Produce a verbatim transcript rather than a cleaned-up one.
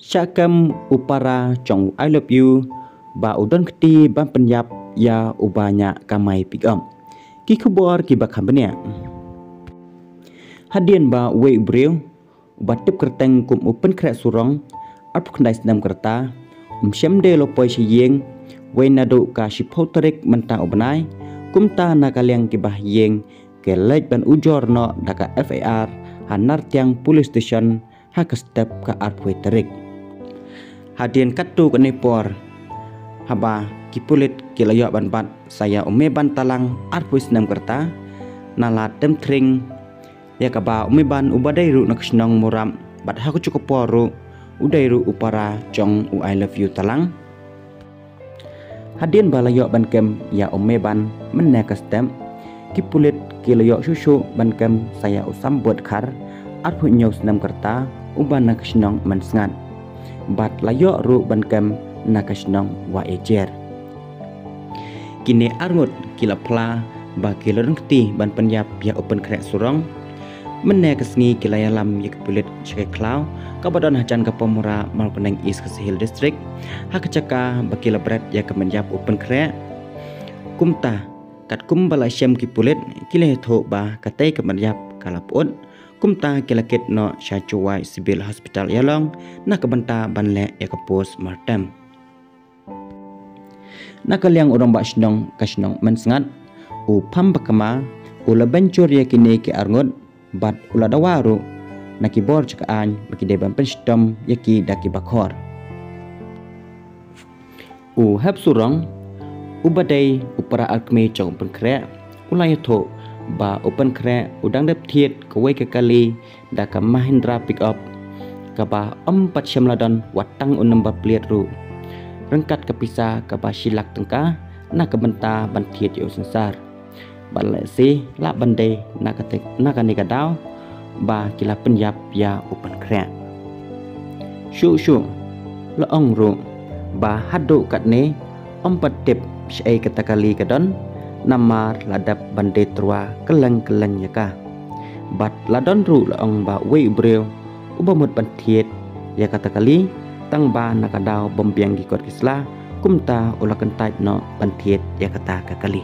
Shah kem u para jong u I love you ba u don kti ban pynïap ïa u ba ñiah kamai pick up. Ki khubor kiba kham bniah. Hadien ba uwei u briew uba tip kyrteng kum u Pynkhreh Surong, arphew khyndai snem ka rta, um shym dei la poi sha ïing wei naduh ka shiphew tarik mynta u bnai, kumta na ka liang ki bahaïing ki leit ban ujor noh da ka F I R ha Nartiang Police Station ha ka step ka arphew tarik. Hadien katto katne por, haba ki pulit ki la ïoh ban bat sa ïa u Meban Talang, arphew snem ka rta, na la tymthring ïa kaba u Meban uba dei ruh na ka shnong Murap, bad ha kajuh ka por ruh u dei ruh u para jong u I love you Talang. Hadien ba la ïoh ban kem ïa u Meban mynne ka step, ki pulit ki la ïoh shuh shuh ban kem sa ïa u Sambut Khar, arphew hynñiew snem ka rta, uba na ka shnong Mynsngat, bad la ïoh ruh ban kem na ka shnong Wahiajer. Kine arngut ki la phla ba ki la don kti ban pynïap ïa u Pynkhreh Surong. Mynne ka sngi ki la ïalam ïa ki pulit sha ka khlaw kaba don hajan ka Pamura, Mawkyneng East, Khasi Hills District, ha ka jaka ba ki la bret ïa ka mynïap u Pynkhreh. Kumta, katkum ba la shem ki pulit, ki la ïathuh ba katei ka mynïap ka la pyut. Kumta ki la kit noh sha Jowai Civil Hospital Ïalong na ka bynta ban leh ïa ka post mortem. Na ka liang u rangbah shnong ka shnong Mynsngat, u Pham Bakma, u la bynjur ïa kine ki arngut, bad u la dawa ruh na ki bor jaka aiñ ba ki dei ban pynshitom ïa ki da kiba khor. U Hep Surong, uba dei u para arkmie jong u Pynkhreh, u la ïathuh ba u Pynkhreh u dang dep thied kawei ka kali da ka Mahindra pickup, kaba ym pat shym la don wat tang u number plate ruh, ryngkat ka pisa kaba shi lak tyngka na ka bynta ban thied ïa u synsar. Bad lehse lah ban dei na ka te-, na kane ka daw ba ki la pynïap ïa u Pynkhreh. Shuh shuh la ong ruh ba haduh katne ym pat tip shaei kata ka kali ka don, namar la dep ban die tyrwa kylleng kylleng ïa ka. Bad la don ruh la ong ba uwei u briew uba mut ban thied ïa kata ka kali, tang ba na ka daw bym biang ki kot ki sla, kumta u la kyntait noh ban thied ïa kata ka kali.